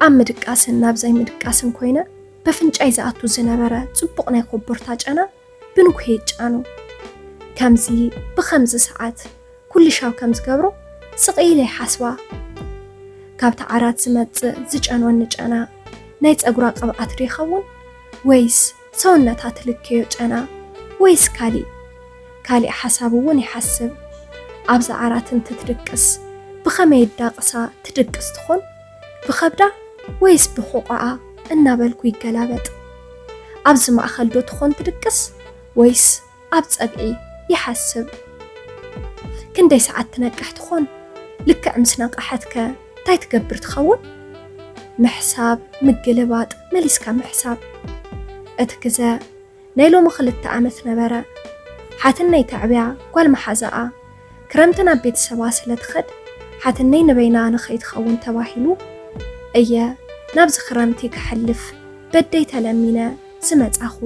ኣብ ምድቃስን ናብ ዘይምድቃስን ኮይነ፣ በፍንጫይ ዝኣቱ ዝነበረ ጽቡቕ ናይ ኮቦርታ ጨና ብንኩሄ ይጫኑ። ከምዚ ብኸምዚ ሰዓት ኩሉ ሻው ከም ዝገብሮ ስቕ ኢለ ይሓስባ። ካብቲ ዓራት ዝመጽእ ዝጨኖኒ ጨና ናይ ጸጉራ ቅብኣት ዶ ይኸውን? ወይስ ሰውነታ ትልክዮ ጨና? ወይስ ካሊእ? ካሊእ ሓሳብ እውን ይሓስብ። ኣብዛ ዓራት እንትትድቅስ ብኸመይ ዳቕሳ ትድቅስ ትኾን? ብኸብዳ ወይስ ብሕቖኣ እናበልኩ ይገላበጥ። ኣብዚ ማእኸል ዶ ትኾን ትድቅስ ወይስ ኣብ ጸግዒ ይሓስብ። ክንደይ ሰዓት ትነቅሕ ትኾን? ልክዕ ምስ ነቃሐትከ እንታይ ትገብር ትኸውን? ምሕሳብ፣ ምግልባጥ፣ መሊስካ ምሕሳብ። እቲ ግዘ ናይ ሎሚ ክልተ ዓመት ነበረ። ሓትነይ ተዕብያ ጓል መሓዛኣ ክረምቲ ናብ ቤተሰባ ስለ ትኸድ፣ ሓትነይ ንበይና ንኸይትኸውን ተባሂሉ እየ ናብዚ ክረምቲ ክሓልፍ በደይ ተለሚነ ዝመጻኹ።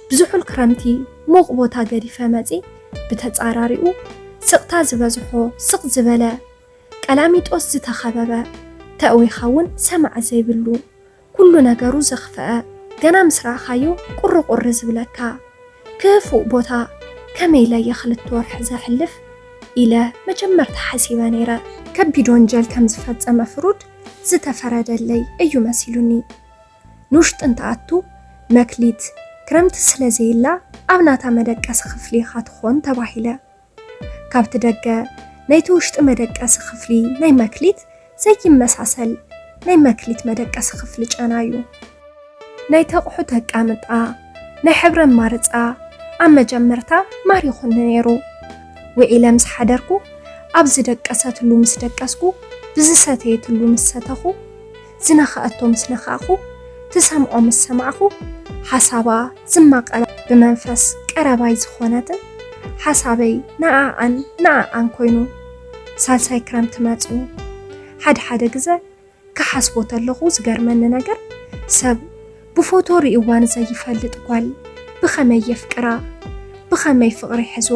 ብዙሑል ክረምቲ ሙቕ ቦታ ገዲፈ መጺ፣ ብተጻራሪኡ ስቕታ ዝበዝሖ ስቕ ዝበለ ቀላሚጦስ ዝተኸበበ ተእዊኻ እውን ሰማዕ ዘይብሉ ኩሉ ነገሩ ዘኽፈአ ገና ምስ ረኣኻዮ ቁርቁር ዝብለካ ክፉእ ቦታ ከመይ ኢለ እየ ክልተ ወርሒ ዘሕልፍ ኢለ መጀመርታ ሓሲበ ነይረ። ከቢድ ወንጀል ከም ዝፈጸመ ፍሩድ ዝተፈረደለይ እዩ መሲሉኒ። ንውሽጢ እንትኣቱ መክሊት ክረምቲ ስለ ዘየላ ኣብ ናታ መደቀሲ ክፍሊ ኢኻ ትኾን ተባሂለ። ካብቲ ደገ ናይቲ ውሽጢ መደቀሲ ክፍሊ ናይ መክሊት ዘይመሳሰል ናይ መክሊት መደቀሲ ክፍሊ ጨና እዩ። ናይ ተቕሑ ተቃምጣ ናይ ሕብረ ማርጻ ኣብ መጀመርታ ማሪኹኒ ነይሩ። ውዒለ ምስ ሓደርኩ ኣብ ዝደቀሰትሉ ምስ ደቀስኩ ብዝሰተየትሉ ምስ ሰተኹ ዝነኸኣቶ ምስ ነኻእኹ ትሰምዖ ምስ ሰማዕኹ ሓሳባ ዝማቐላ ብመንፈስ ቀረባይ ዝኾነትን ሓሳበይ ንኣኣን ንኣኣን ኮይኑ። ሳልሳይ ክረምቲ መጺኡ። ሓደ ሓደ ግዘ ክሓስቦ ተለኹ ዝገርመኒ ነገር ሰብ ብፎቶ ርእይዋ ንዘይፈልጥ ጓል ብኸመይ የፍቅራ ብኸመይ ፍቕሪ ሕዞ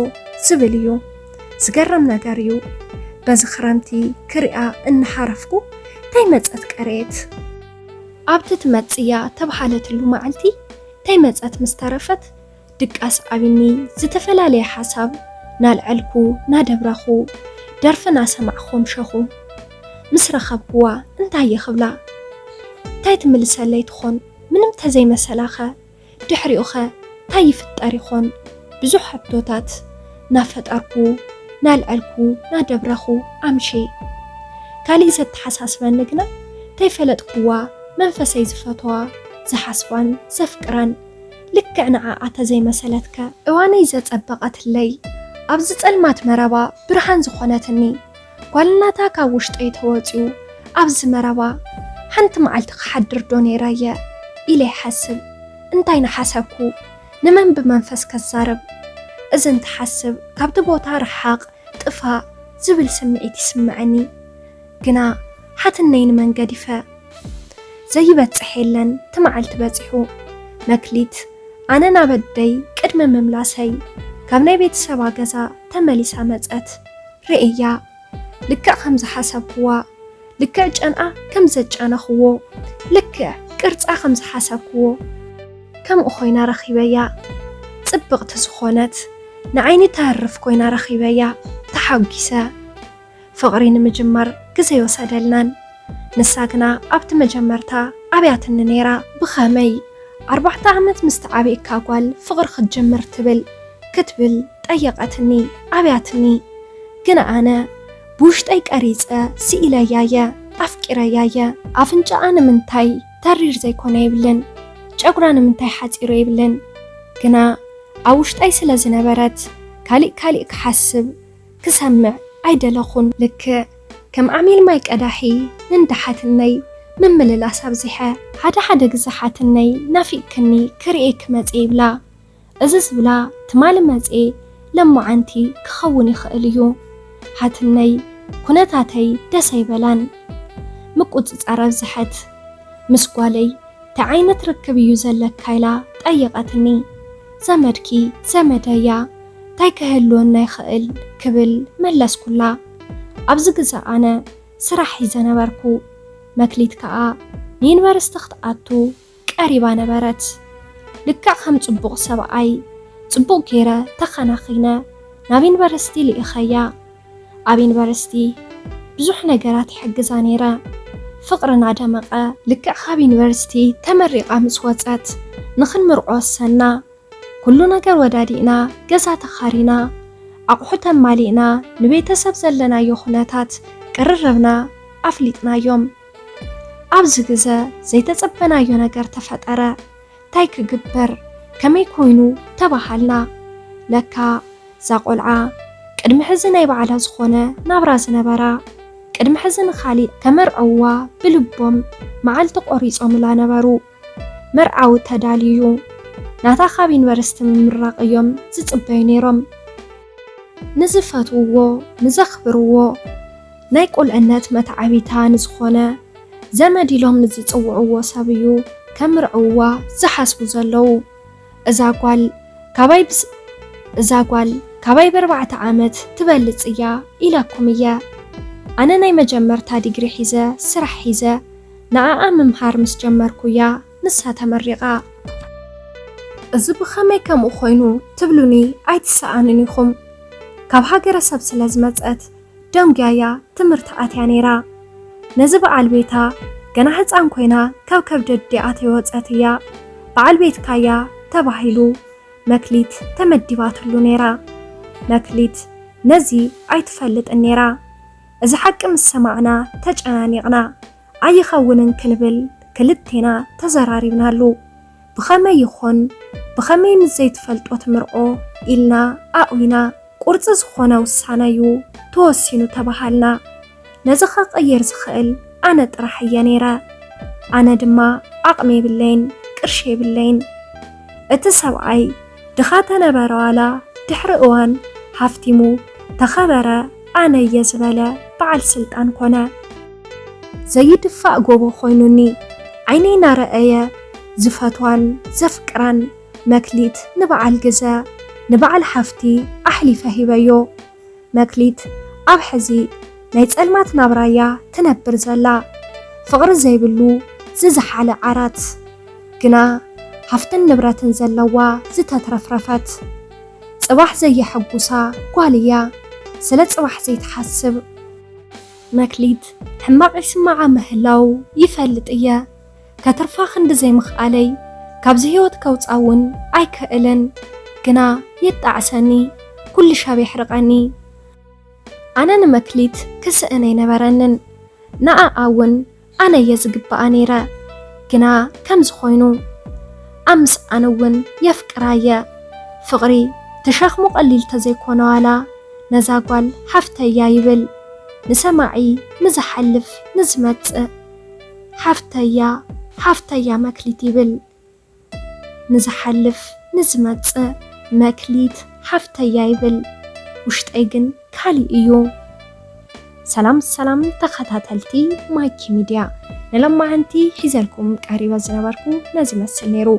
ዝብል እዩ። ዝገርም ነገር እዩ። በዚ ክረምቲ ክሪኣ እናሓረፍኩ እንታይ መጸት ቀረየት ኣብቲ ትመጽያ ተብሃለትሉ መዓልቲ እንታይ መጸት ምስ ተረፈት ድቃስ ዓቢኒ ዝተፈላለየ ሓሳብ ናልዐልኩ ናደብረኹ ደርፊ ናሰማዕኹ ምሸኹ። ምስ ረኸብኩዋ እንታይ እየ ክብላ እንታይ ትምልሰለይ ትኾን ምንም ተዘይመሰላኸ ድሕሪኡኸ ታይ ይፍጠር ይኾን ብዙሕ ሕቶታት ናፈጠርኩ ናልዐልኩ ናደብረኹ ኣምሼ። ካሊእ ዘተሓሳስበኒ ግና ተይፈለጥኩዋ መንፈሰይ ዝፈትዋ ዝሓስባን ዘፍቅራን ልክዕ ንዓኣ ተዘይመሰለትከ። እዋነይ ዘጸበቐትለይ ኣብዚ ጸልማት መረባ ብርሃን ዝኾነትኒ ጓልናታ ካብ ውሽጠይ ተወጺኡ ኣብዚ መረባ ሓንቲ መዓልቲ ክሓድር ዶ ነይረ እየ ኢለ ይሓስብ። እንታይ ንሓሰብኩ ንመን ብመንፈስ ከዛርብ እዚ እንትሓስብ ካብቲ ቦታ ርሓቕ ጥፋእ ዝብል ስምዒት ይስምዐኒ። ግና ሓትነይ ንመን ገዲፈ ዘይበጽሕ የለን። ትመዓልቲ በጺሑ መክሊት ኣነ ናብ ኣደይ ቅድሚ ምምላሰይ ካብ ናይ ቤተሰባ ገዛ ተመሊሳ መጸት ርእያ። ልክዕ ከም ዝሓሰብክዋ ልክዕ ጨንኣ ከም ዘጫነኽዎ ልክዕ ቅርጻ ከም ዝሓሰብክዎ ከምኡ ኮይና ረኺበያ። ጽብቕቲ ዝኾነት ንዓይኒ ተህርፍ ኮይና ረኺበያ። ተሓጒሰ። ፍቕሪ ንምጅማር ግዜ ይወሰደልናን ንሳ ግና ኣብቲ መጀመርታ ኣብያትኒ ነይራ። ብኸመይ ኣርባዕተ ዓመት ምስ ተዓብእካ ጓል ፍቕሪ ክትጅምር ትብል ክትብል ጠየቐትኒ ኣብያትኒ። ግና ኣነ ብውሽጠይ ቀሪጸ ስኢለያየ ኣፍቂረያየ። ኣፍንጫኣ ንምንታይ ተሪር ዘይኮነ ይብልን ጨጉራ ንምንታይ ሓጺሩ ይብልን ግና ኣብ ውሽጠይ ስለ ዝነበረት ካሊእ ካሊእ ክሓስብ ክሰምዕ ኣይደለኹን። ልክዕ ከም ዓሚል ማይ ቀዳሒ ንንዳሓትነይ ምምልላስ ኣብዚሐ። ሓደ ሓደ ግዘ ሓትነይ ናፊቅክኒ ክርእየኪ መፅየ ይብላ። እዚ ዝብላ ትማሊ መፅየ ለማዓንቲ ክኸውን ይኽእል እዩ። ሓትነይ ኩነታተይ ደስ ኣይበላን። ምቁፅፃር ኣብዝሐት። ምስ ጓለይ እንታይ ዓይነት ርክብ እዩ ዘለካ ኢላ ጠይቐትኒ። ዘመድኪ ዘመደይ እያ እንታይ ክህልወና ይኽእል ክብል መለስኩላ። ኣብዚ ግዘ ኣነ ስራሕ ሒዘ ነበርኩ። መክሊት ከኣ ንዩኒቨርሲቲ ክትኣቱ ቀሪባ ነበረት። ልክዕ ከም ጽቡቕ ሰብኣይ፣ ጽቡቕ ገይረ ተኸናኺነ ናብ ዩኒቨርሲቲ ልኢኸያ። ኣብ ዩኒቨርሲቲ ብዙሕ ነገራት ይሕግዛ ነይረ። ፍቕርና ደመቐ። ልክዕ ካብ ዩኒቨርሲቲ ተመሪቓ ምስ ወጸት፣ ንኽንምርዖ ወሰንና። ኩሉ ነገር ወዳዲእና፣ ገዛ ተኻሪና፣ ኣቑሑ ተማሊእና፣ ንቤተሰብ ዘለናዮ ኩነታት ቅርርብና ኣፍሊጥናዮም። ኣብዚ ግዘ ዘይተጸበናዮ ነገር ተፈጠረ። ታይ ክግበር? ከመይ ኮይኑ? ተባሃልና። ለካ እዛ ቆልዓ ቅድሚ ሕዚ ናይ ባዕላ ዝኾነ ናብራ ዝነበራ፣ ቅድሚ ሕዚ ንኻሊእ ከመርዕውዋ ብልቦም መዓልቲ ቆሪጾምላ ነበሩ። መርዓዊ ተዳልዩ እዩ። ናታ ካብ ዩኒቨርሲቲ ምምራቕ እዮም ዝጽበዩ ነይሮም። ንዝፈትውዎ፣ ንዘኽብርዎ፣ ናይ ቁልዕነት መተዓቢታ ንዝኾነ ዘመድ ኢሎም ንዝጽውዕዎ ሰብ እዩ ከምርዕውዋ ዝሓስቡ ዘለዉ። እዛ ጓል ካባይ ብስ-፣ እዛ ጓል ካባይ ብኣርባዕተ ዓመት ትበልጽ እያ ኢለኩም እየ። ኣነ ናይ መጀመርታ ዲግሪ ሒዘ፣ ስራሕ ሒዘ፣ ንዓኣ ምምሃር ምስ ጀመርኩ እያ ንሳ ተመሪቓ። እዚ ብኸመይ ከምኡ ኮይኑ ትብሉኒ ኣይትሰኣኑን ኢኹም። ካብ ሃገረሰብ ስለ ዝመጸት ደንጉያ እያ ትምህርቲ ኣትያ ነይራ። ነዚ በዓል ቤታ ገና ህጻን ኮይና ካብ ከብዲ ኣዲኣ ተይወጸት እያ በዓል ቤትካ እያ ተባሂሉ መክሊት ተመዲባትሉ ነይራ። መክሊት ነዚ ኣይትፈልጥን ነይራ። እዚ ሓቂ ምስ ሰማዕና ተጨናኒቕና። ኣይኸውንን ክንብል ክልቴና ተዘራሪብናሉ። ብኸመይ ይኾን? ብኸመይ ምስ ዘይትፈልጦ ትምርዖ? ኢልና ኣእዊና። ቁርፂ ዝኾነ ውሳነ እዩ ተወሲኑ ተባሃልና። ነዚ ኸቕይር ዝኽእል ኣነ ጥራሕ እየ ነይረ። ኣነ ድማ ዓቕሚ የብለይን፣ ቅርሺ የብለይን። እቲ ሰብኣይ ድኻ ተነበረ ዋላ ድሕሪ እዋን ሃፍቲሙ ተኸበረ ኣነ እየ ዝበለ በዓል ስልጣን ኮነ። ዘይድፋእ ጎቦ ኮይኑኒ ዓይነይ እናረኣየ ዝፈትዋን ዘፍቅራን መክሊት ንበዓል ግዘ ንበዓል ሃፍቲ ኣሕሊፈ ሂበዮ። መክሊት ኣብ ሕዚ ናይ ጸልማት ናብራያ ትነብር ዘላ። ፍቕሪ ዘይብሉ ዝዝሓለ ዓራት። ግና ሃፍትን ንብረትን ዘለዋ ዝተትረፍረፈት። ጽባሕ ዘየሐጉሳ ጓል እያ። ስለ ጽባሕ ዘይትሓስብ። መክሊት ሕማቕ ይስምዓ ምህላው ይፈልጥ እየ። ከትርፋ ክንዲ ዘይምኽኣለይ ካብዚ ህይወት ከውጻ እውን ኣይክእልን። ግና የጣዕሰኒ፣ ኩሉ ሻብ የሕርቐኒ። ኣነ ንመክሊት ክስእን ኣይነበረንን። ንኣኣ እውን ኣነ እየ ዝግብኣ ነይረ። ግና ከምዚ ኮይኑ ኣብ ምስኣን እውን የፍቅራ እየ። ፍቕሪ ትሸኽሙ ቀሊል ተዘይኮነ ዋላ ነዛ ጓል ሓፍተያ ይብል። ንሰማዒ ንዝሓልፍ ንዝመጽእ ሓፍተያ፣ ሓፍተያ መክሊት ይብል። ንዝሓልፍ ንዝመጽእ መክሊት ሓፍተያ ይብል። ውሽጠይ ግን ካሊእ እዩ። ሰላም ሰላም ተኸታተልቲ ማይኪ ሚድያ፣ ንሎማዓንቲ ሒዘልኩም ቀሪበ ዝነበርኩ ነዚ መስል ነይሩ።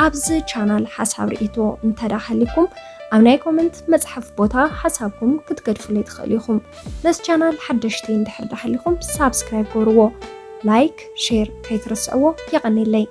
ኣብዚ ቻናል ሓሳብ ርእይቶ እንተዳሃልኩም ኣብ ናይ ኮመንት መጽሓፍ ቦታ ሓሳብኩም ክትገድፉለይ ትኽእሉ ኢኹም። ነዚ ቻናል ሓደሽቲ እንድሕር ዳሃልኩም ሳብስክራይብ ገብርዎ፣ ላይክ፣ ሼር ከይትርስዕዎ። የቐኔለይ።